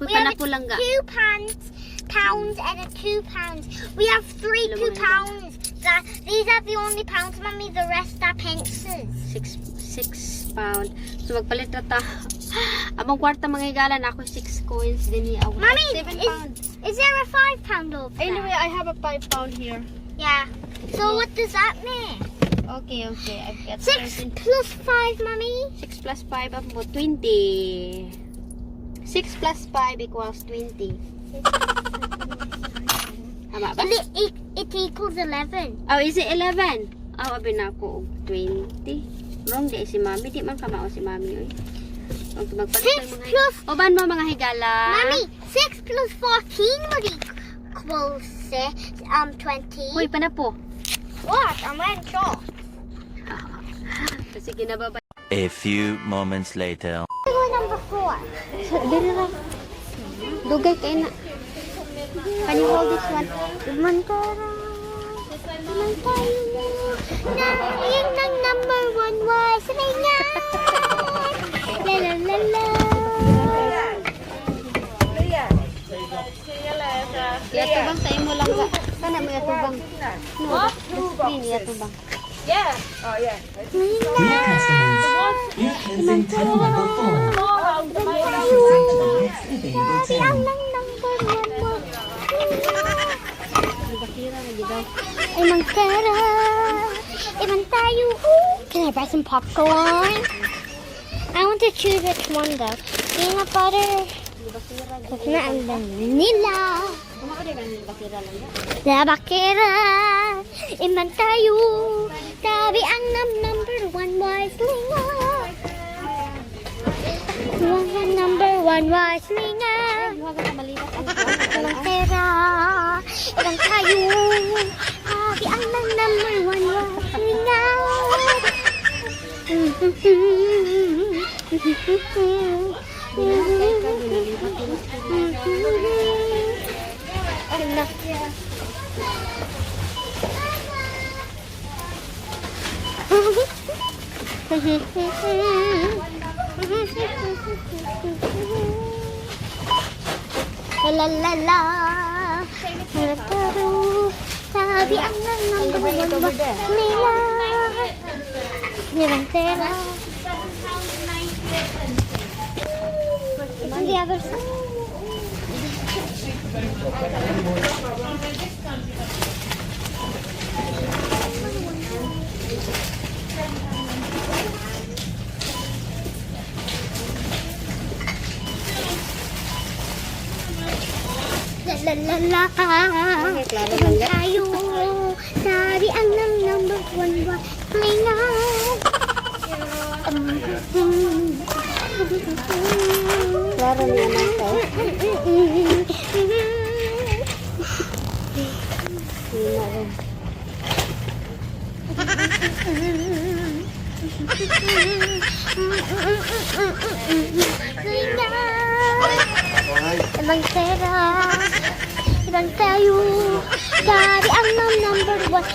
Uy, We have a panapo lang ga. £2 and a £2. We have three Alam two mo na yun. pounds. These are the only pounds, Mummy. The rest are pences. £6. So magpalit na ta. Among kwarta, mga higala, na ako 6 coins din niya. Mommy, 7 pound. is there a £5 over there? Anyway, I have a £5 here. Yeah. So what does that mean? Okay. I've got 6 13. plus 5, Mummy? 6 plus 5 amo 20. 6 plus 5 equals 20. Tama ba? It equals 11. Oh, is it 11? Oh, abi na ako og 20. Wrong di si Mami. Di man kamao si Mami oy. Okay, magpalit Six tayo mga plus- Uban mo, mga higala. Mummy, 6 plus 14 would equal 6, 20. Hoy, panapo. What? I'm wearing shorts. Sige na, baba. A few moments later. Go number 4. Dili ra. Dugay kay na. Can you hold this one? Mantara. Tayo na yung ng number 1 was nga. La la la la. Yatubang sa imo lang ka. Kana mo yatubang. No, the screen yatubang. Yeah. Oh, yeah. Dear customers, please closing till number 4. Proceed to the next available Sabi ang till. ng number 1 was Bakira lagi daw. Ibang pera. Ibang tayo. Ooh, can I buy some popcorn? I want to choose which one though. Peanut butter, coconut, and vanilla. Kumako di ganin bakira lang ga. La bakera, iman tayo. Tabi ang number 1 was linga. Number 1 was linga. Huwag ka maliwas ang Ibang pera, ibang tayo. Tabi ang number 1 was linga. La la la la. Sabi ang number 1 was nila. Ibang pera. It's on the other side. La la la la. Klaro Ibang lang ga. tayo. Sabi ang number 1 was linga. Klaro niya na ko. Hindi na rin. Linga. Ibang pera. Ibang tayo. Sabi ang number 1 was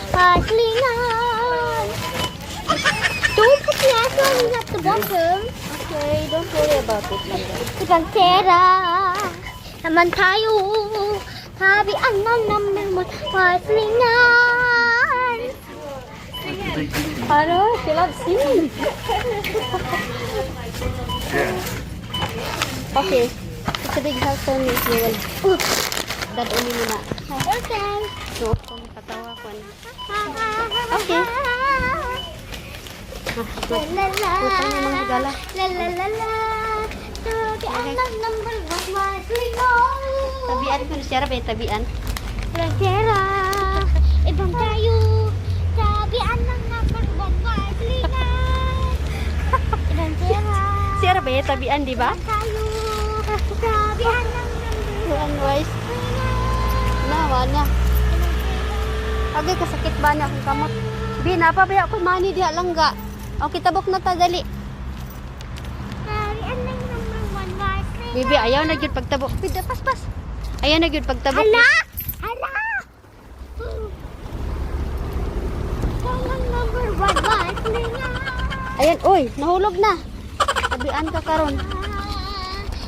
linga. Don't put the ice at the bottom. Okay, don't worry about it lang ga. Ibang pera. Naman tayo. Sabi ang number 1 was linga. Ano? She loves singing. Okay. It's a big help for me if you will. Dad uli mo na. Okay. So, kung katawa ko na. Okay. La la la. Utang na mga higala. La la la la. Sabi ang number 1 was linga. Tabian ko na siya, rabe, tabian. Ibang pera. Ibang tayo. Sabi ang number 1 was linga. Ibang pera. Siya rabe, tabian, di ba? Ibang tayo. Sabi ang number One wise. Na, wala. Agay, kasakit ba na akong kamot? Bi, napabaya ako money diha lang ga. Okay, tabok na ta, dali. Sabi ang number 1 was linga. Bibi, ayaw na gyud pagtabok. Pida, pas, pas. Ayaw na gyud pagtabok. Hala! Hala! Ang number 1 was linga. Ayan, oy, nahulog na. Tabian ka karon.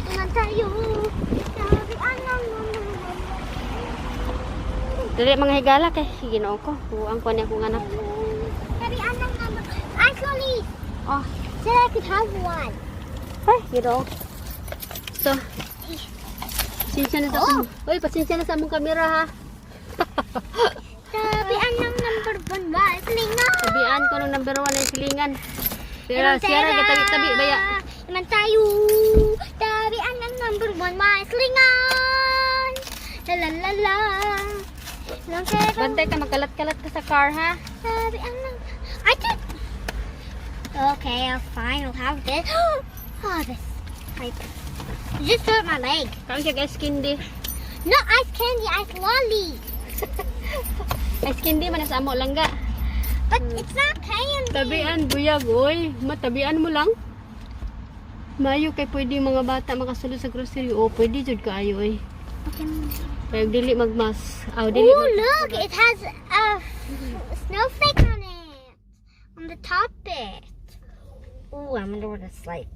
Iman tayo. Dili mga higala kay Ginoo ko. Buang ko niya akong anak. Sabi, anong number? Actually, Oh, said I could have one. ay, Ginoo. So, pasensya na sa oh. Uy, pasensya na sa among kamera ha. Sabi, anong number one ba? Silingan. Tabian ko nung number 1 ay silingan. Pero siyara gatabi-tabi baya. Iman tayo. Tabi, anong number one ba? Silingan. La la la la. Lang pero, Bantay ka, magkalat-kalat ka sa car ha. sabi, anong. I did. Okay, I'll fine. I'll have this. Oh, this. Like, you just hurt my leg. Kaon siya ice candy. Not ice candy, ice lolly. Ice candy man sa amo langga. But it's not candy. Tabian buyag oy, matabian mo lang. Mayo kay pwede mga bata makasulod sa grocery o pwede jud kaayo oy. Okay. Kaya dili magmas. Aw dili Oh, mag look! It has a snowflake on it. On the top bit. Ooh, I wonder what it's like.